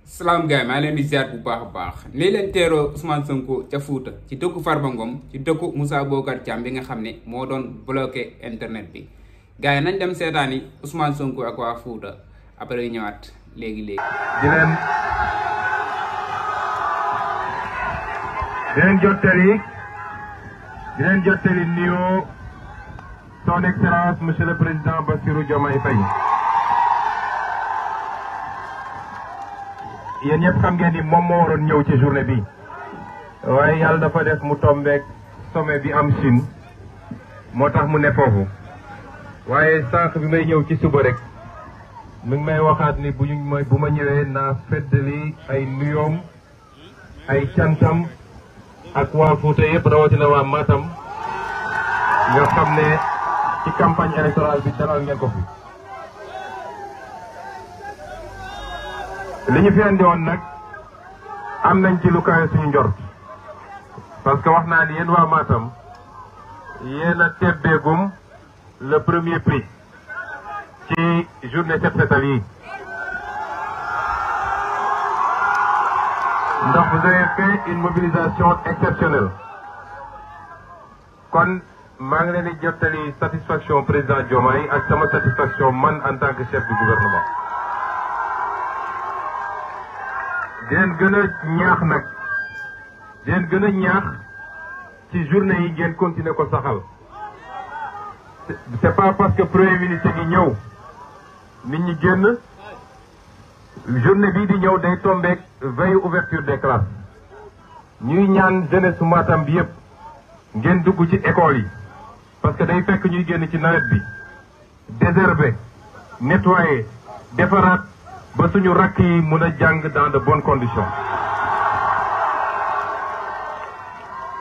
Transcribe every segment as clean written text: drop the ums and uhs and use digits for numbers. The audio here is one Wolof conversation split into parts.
salaam gaay maa leen di ziar bu baax a baax nii leen teeroo Ousmane Sonko ca Fuuta ci dëkku Farba Ngom ci dëkku Moussa Bocar Thiam bi nga xam ne moo doon bloqué internet bi gars yi nañ dem seetaani Ousmane Sonko ak waa Fuuta après yu ñëwaat léegi-léegi. di leen jottali nuyoo son excellence monsieur le président Bassirou Diomaye Faye. yéen ñëpp xam ngeen ni moom moo waroon ñëw ci journée bi waaye yàlla dafa def mu tombeek sommet bi am Chine moo tax mu ne foofu waaye sànq bi may ñëw ci suba rek mi ngi may waxaat ni bu ma ñëwee naa feddali ay nuyoom ay cantam ak waa Fuuta yëpp rawatina waa Matam nga xam ne ci campagne électorale bi dalal ngeen ko fi. li ñu fi andi woon nag am nañ ci lu kawe suñu njort parce que wax naa ni yéen waa Matam yéen a tebbeegum le premier prix ci journée set setal yi ndax vous avez fait une mobilisation exceptionnelle kon maa ngi leen di jottali satisfaction président Diomaye ak sama satisfaction man en tant que chef du gouvernement. di leen gën a ñaax nag di leen gën a ñaax ci journée yi ngeen continuer ko saxal c'est pas parce que premier ministre gi ñëw nit ñi génn journée bii di ñëw day tombeek veille ouverture des classes ñuy ñaan jeunesse su Matam bi yëpp ngeen dugg ci école yi parce que day fekk ñuy génn ci nawet bi désherber nettoyer defaraat ba suñu rakk yi mun a jàng dans de bonnes conditions.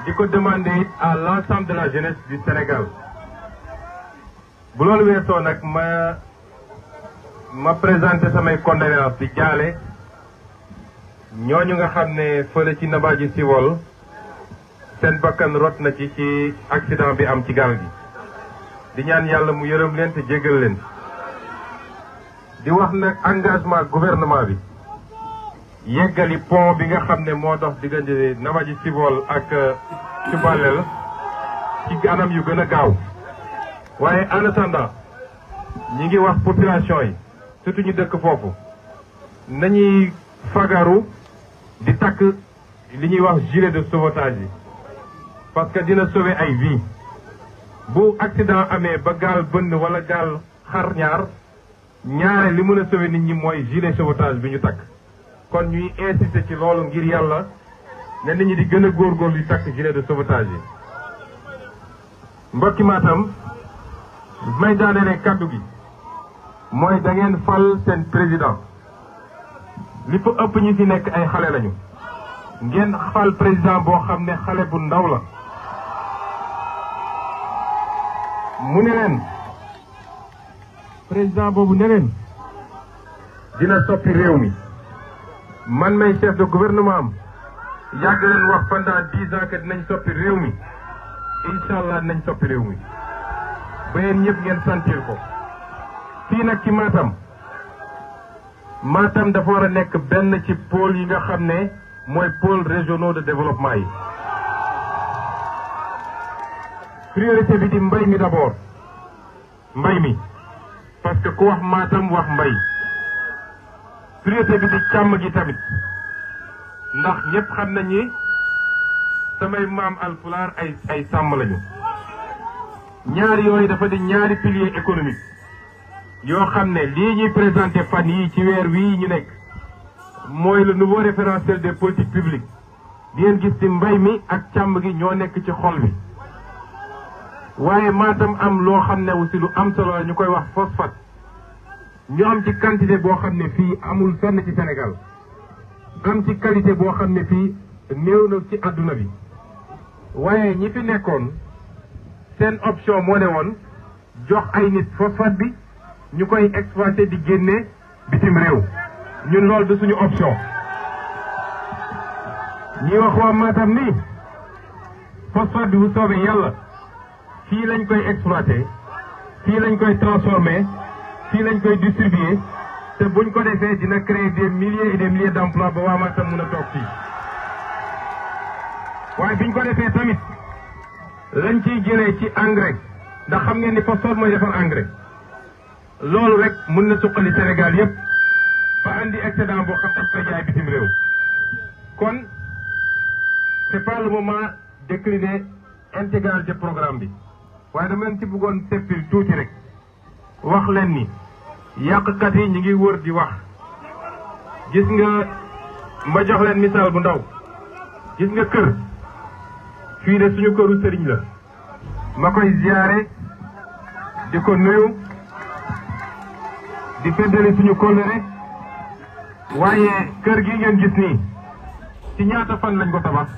di ko demander à l'ensemble de la jeunesse du Sénégal bu loolu weesoo nag ma présenté samay condoléances di jaale ñooñu nga xam ne fële ci Nabadji Civol seen bakkan rot na ci accident bi am ci gaal gi di ñaan yàlla mu yërëm leen te jéggal leen. di wax nag engagement gouvernement bi yeggali pont bi nga xam ne moo dox diggante Nabadji Civol ak Cubalel ci anam yu gën a gaaw waaye en attendant ñi ngi wax population yi surtout ñu dëkk foofu nañuy fagaru di takk li ñuy wax gilet de sauvetage yi parce que dina sauver ay vie bu accident amee ba gaal bënn wala gaal xar ñaare li mën a sauver nit ñi mooy gilet sauvetage bi ñu takk kon ñuy insister ci loolu ngir yàlla ne nit ñi di gën a góorgóorlu di takk gilet de sauvetage yi. mbokki Matam may daanelee kàddu gi mooy da ngeen fal seen président li fa ëpp ñi fi nekk ay xale lañu ngeen fal président boo xam ne xale bu ndaw la mu ne leen président boobu ne leen dina soppi réew mi man may chef de gouvernement am yàgg leen wax pendant 10 ans que dinañ soppi réew mi incha allah dinañ soppi réew mi ba yéen ñëpp ngeen sentir ko. fii nag ci Matam dafa war a nekk benn ci pôle yi nga xam ne mooy pôle régionaux de développement yi. priorité bi di mbay mi d'abord mbay mi. parce que ku wax Matam wax mbay priorité bi di càmm gi tamit ndax ñëpp xam nañ ni samay maam alpulaar ay sàmm lañu. ñaari yooyu dafa di ñaari pilier économique yoo xam ne lii ñuy présenté fan yii ci weer wii ñu nekk mooy le nouveau référentiel des politiques publiques di ngeen gis ci mbay mi ak càmm gi ñoo nekk ci xol bi. waaye Matam am loo xam ne aussi lu am solo la ñu koy wax phosphate ñu am ci quantité boo xam ne fii amul fenn ci Sénégal am ci qualité boo xam ne fii néew na ci àdduna bi waaye ñi fi nekkoon seen option moo ne woon jox ay nit phosphate bi ñu koy exploiter di génne bitim réew ñun loolu du suñu option. ñi wax waa Matam ni phosphate bi bu soobee yàlla fii lañ koy exploiter fii lañ koy transformer fii lañ koy distribuer te buñ ko defee dina créer des milliers et des milliers d'emplois ba waa Matam mun a toog fii waaye biñ ko defee tamit lañ ciy jëlee ci engrais ndax xam ngeen ni phosphore mooy defar engrais loolu rek mun na suqali Sénégal yépp ba andi excédent boo xam ne koy jaay bitim réew kon c'est pas le moment décliner intégralité programme bi waaye dama leen ci bëggoon seppil tuuti rek wax leen ni yàqkat yi ñu ngi wër di wax gis nga ma jox leen misaal bu ndaw gis nga kër fii de suñu këru sëriñ la ma koy ziyaare di ko nuyu di feddali suñu kóllëre waaye kër gi ngeen gis nii ci ñaata fan lañ ko tabax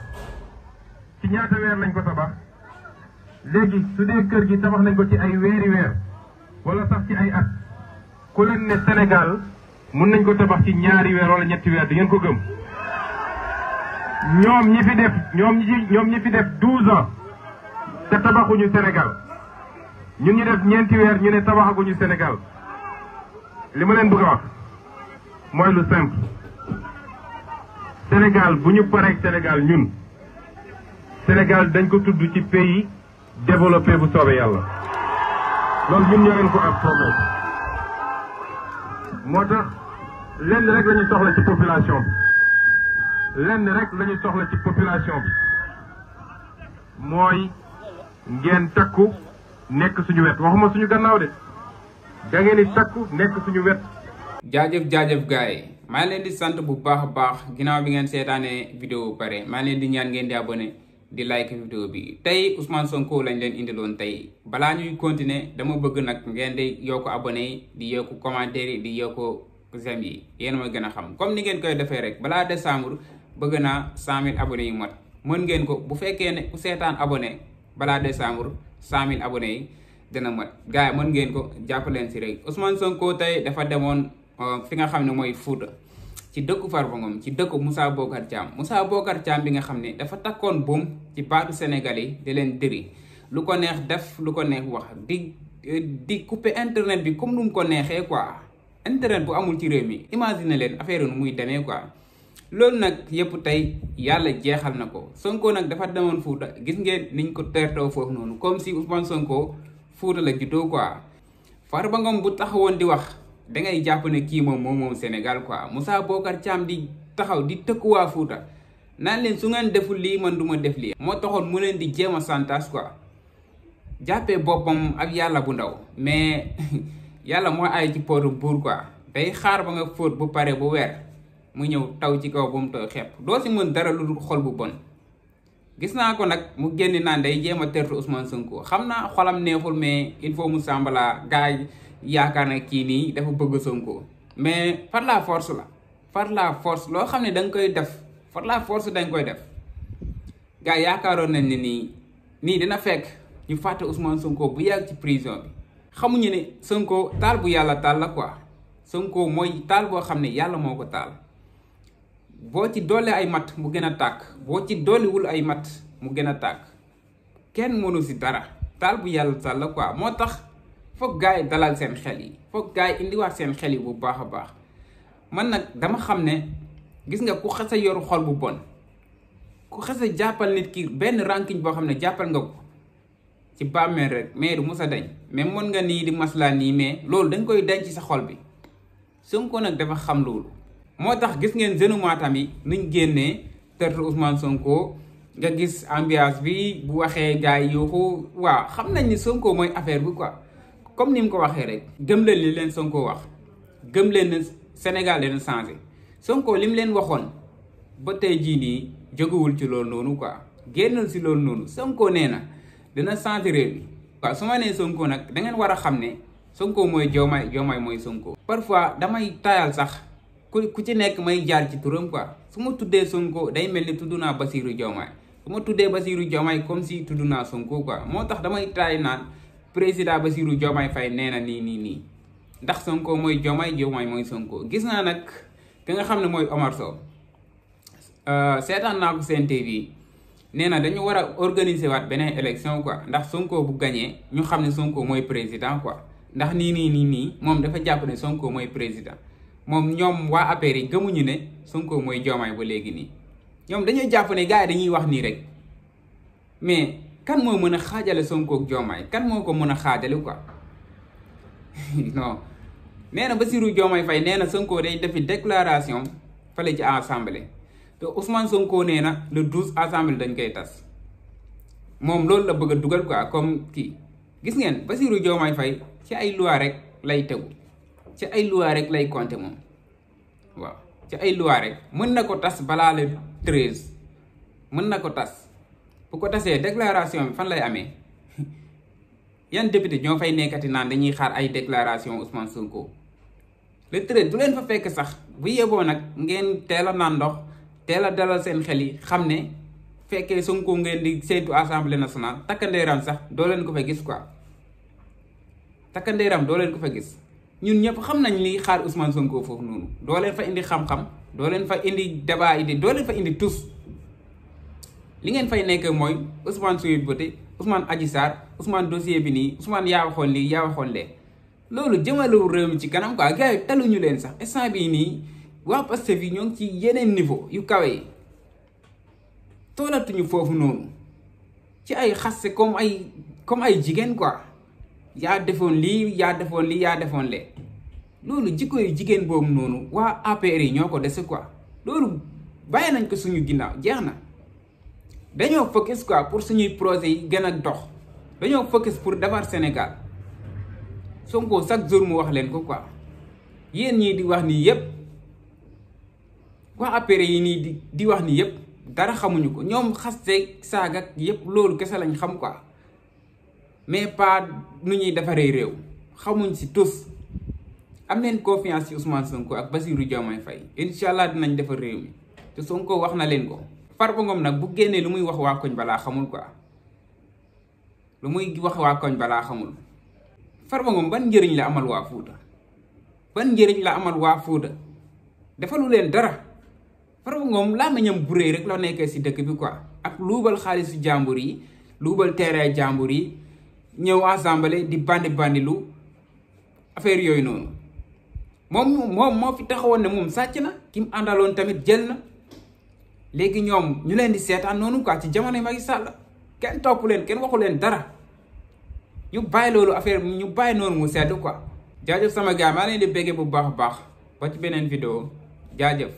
ci ñaata weer lañ ko tabax léegi su dee kër gi tabax nañ ko ci ay weeri weer wala sax ci ay at ku leen ne Sénégal mun nañ ko tabax ci ñaari weer wala ñetti weer di ngeen ko gëm ñoom ñi fi def 12 ans te tabaxuñu Sénégal ñun ñu def ñeenti weer ñu ne tabaxaguñu Sénégal li ma leen bëgg a wax mooy lu simple Sénégal bu ñu pareeg Sénégal ñun Sénégal dañ ko tudd ci pays développé bu soobee yàlla loolu ñun ñoo leen ko ak problème moo tax lenn rek la ñu soxla ci population bi lenn rek la ñu soxla ci population bi mooy ngeen takku nekk suñu wet waxuma suñu gannaaw de da ngeen di takku nekk suñu wet. jaajëf gars yi maa ngi leen di sant bu baax a baax ginnaaw bi ngeen seetaanee vidéo bu pare maa ngi leen di ñaan ngeen di abonné di like vidéo bi tey Ousmane Sonko lañ leen indiloon tey balaa ñuy continuer dama bëgg nag ngeen di yokk abonné yi di yokk commentaire yi di yokk j'aime yi yéen ma gën a xam comme ni ngeen koy defee rek balaa décembre bëgg naa 100 000 abonnés yi mot mën ngeen ko bu fekkee ne ku seetaan abonné balaa décembre 100 000 abonnés yi dina mat gars yi mën ngeen ko jàppaleen si rek Ousmane Sonko tey dafa demoon fi nga xam ne mooy Fouta ci dëkku Farba Ngom ci dëkku Moussa Bocar Thiam bi nga xam ne dafa takkoon buum ci baatu Sénégal yi di leen dëri lu ko neex def lu ko neex wax di couper internet bi comme nu mu ko neexee quoi internet bu amul ci réew mi imagine leen affaire nu muy demee quoi loolu nag yëpp tey yàlla jeexal na ko Sonko nag dafa demoon Fouta gis ngeen niñ ko teertoo foofu noonu comme si Ousmane Sonko Fouta la juddoo quoi Farba Ngom bu taxawoon di wax dangay jàpp ne kii moom Sénégal quoi Moussa Bocar Thiam di taxaw di tëkku waa Fouta naan leen su ngeen deful lii man du ma def lii moo taxoon mu leen di jéem a santas quoi jàppee boppam ak yàlla bu ndaw mais yàlla moo ay ci pootu buur quoi day xaar ba nga fóot bu pare bu weer mu ñëw taw ci kaw ba mu tooy xepp doo si mën dara lu dul xol bu bon gis naa ko nag mu génn naan day jéem a tertu Ousmane Sonko xam naa xolam neexul mais il faut mu sàmbala gars yi yaakaar na kii nii dafa bëgg Sonko mais par la force loo xam ne da nga koy def par la force dañ koy def gars yaakaaroon nañ ne nii dina fekk ñu fàtte Ousmane Sonko bu yàgg ci prison bi xamuñu ne Sonko taal bu yàlla taal la quoi Sonko mooy taal boo xam ne yàlla moo ko taal boo ci doole ay mat mu gën a tàkk boo ci doolewul ay mat mu gën a tàkk kenn mënu si dara taal bu yàlla taal la quoi moo tax foog gars yi dalal seen xel yi foog gars yi indiwaat seen xel yi bu baax a baax man nag dama xam ne gis nga ku xasa yoru xol bu bon ku xasa jàppal nit ki benn ranking boo xam ne jàppal nga ko ci bàmmeel rek mais du musa dañ mais mën nga nii di maslaa nii mais loolu dañ koy denc sa xol bi Sonko nag dafa xam loolu moo tax gis ngeen jeune Matam yi nuñ génnee tertu Ousmane Sonko nga gis ambiance bi bu waxee gars yi yuuxu waaw xam nañ ni Sonko mooy affaire bi quoi comme ni mu ko waxee rek gëm leen li leen Sonko wax gëm leen ne Sénégal leen changé Sonko li mu leen waxoon ba tey jii nii jógewul ci loolu noonu quoi génnal si loolu noonu Sonko nee na dina changé réew mi waaw su ma nee Sonko nag da ngeen war a xam ne Sonko mooy Diomaye mooy Sonko. parfois damay tayal sax ku ci nekk may jaar ci turam quoi su ma tuddee Sonko day mel ni tudd naa Bassirou Diomaye su ma tuddee Bassirou Diomaye comme si tudd naa Sonko quoi moo tax damay taay naan président Bassirou Diomaye Faye nee na nii ndax Sonko mooy Diomaye mooy Sonko. gis naa nag ki nga xam ne mooy Omar Sow seetaan naa ko seen TV nee na dañu war a organiser waat beneen élection quoi ndax Sonko bu gañee ñu xam ne Sonko mooy président quoi ndax nii moom dafa jàpp ne Sonko mooy président moom ñoom waa APR yi gëmuñu ne Sonko mooy Diomaye ba léegi nii ñoom dañuy jàpp ne gars yi dañuy wax nii rek mais kan moo mën a xaajale Sonko ak Diomaye kan moo ko mën a xaajale quoi non nee na Bassirou Diomaye Faye nee na Sonko day defi déclaration fale ci assemblée te Ousmane Sonko nee na le 12 assemblée dañ koy tas moom loolu la bëgg a dugal quoi comme kii gis ngeen Bassirou Diomaye Faye ci ay loi rek lay tegu ci ay loi rek lay compter moom waaw ci ay loi rek mën na ko tas balaa le 13 mën na ko tas bu ko tasee déclaration bi fan lay amee yan député ñoo fay nekkati naan dañuy xaar ay déclaration Ousmane Sonko le 13 du leen fa fekk sax bu yeboo nag ngeen teel a naan ndox teel a dalal seen xel yi xam ne fekkee Sonko ngeen di séentu assemblée nationale takkandeeram sax doo leen ko fa gis quoi takkandeeram doo leen ko fa gis ñun ñëpp xam nañ li xaar Ousmane Sonko foofu noonu doo leen fa indi xam-xam doo leen fa indi débat idée doo leen fa indi tous li ngeen fay nekk mooy Ousmane Sweet Beauté Ousmane Adji Sarr Ousmane dossier bi nii Ousmane yaa waxoon lii yaa waxoon lee loolu jëmalewu réew mi ci kanam quoi gars yi taluñu leen sax instant bii nii waa Pastef yi ñoo ngi ci yeneen niveau yu kawe yi toolatuñu foofu noonu ci ay xaste comme ay jigéen quoi yaa defoon lii yaa defoon lii yaa defoon lee loolu jikko yu jigéen boobu noonu waa APR yi ñoo ko dese quoi loolu bàyyi nañ ko suñu ginnaaw jeex na dañoo focus quoi pour suñuy projet yi gën a dox dañoo focus pour defar Sénégal Sonko chaque jour mu wax leen ko quoi yéen ñii di wax nii yépp waa APR yi nii di wax nii yépp dara xamuñu ko ñoom xaste saaga yépp loolu kese lañ xam quoi mais pas nu ñuy defaree réew xamuñ si tous am leen confiance ci Ousmane Sonko ak Bassirou Diomaye Faye incha allah dinañ defar réew mi te Sonko wax na leen ko. Farba Ngom nag bu génnee lu muy wax waa koñ balaa xamul quoi lu muy wax waa koñ balaa xamul Farba Ngom ban njëriñ la amal waa Fuuta ban njëriñ la amal waa Fuuta defalu leen dara Farba Ngom làmmiñam bu rëy rek la nekkee si dëkk bi quoi ak luubal xaalisu jàmbur yi luubal terrain jàmbur yi ñëw assemblée di bandi lu affaire yooyu noonu moom moo fi taxawoon ne moom sàcc na ki mu àndaloon tamit jël na léegi ñoom ñu leen di seetaan noonu quoi ci jamono Macky Sall kenn topp leen kenn waxu leen dara ñu bàyyi loolu affaire ñu bàyyi noonu mu sedd quoi jaajëf sama gars maa leen di béggee bu baax a baax ba ci beneen vidéo jaajëf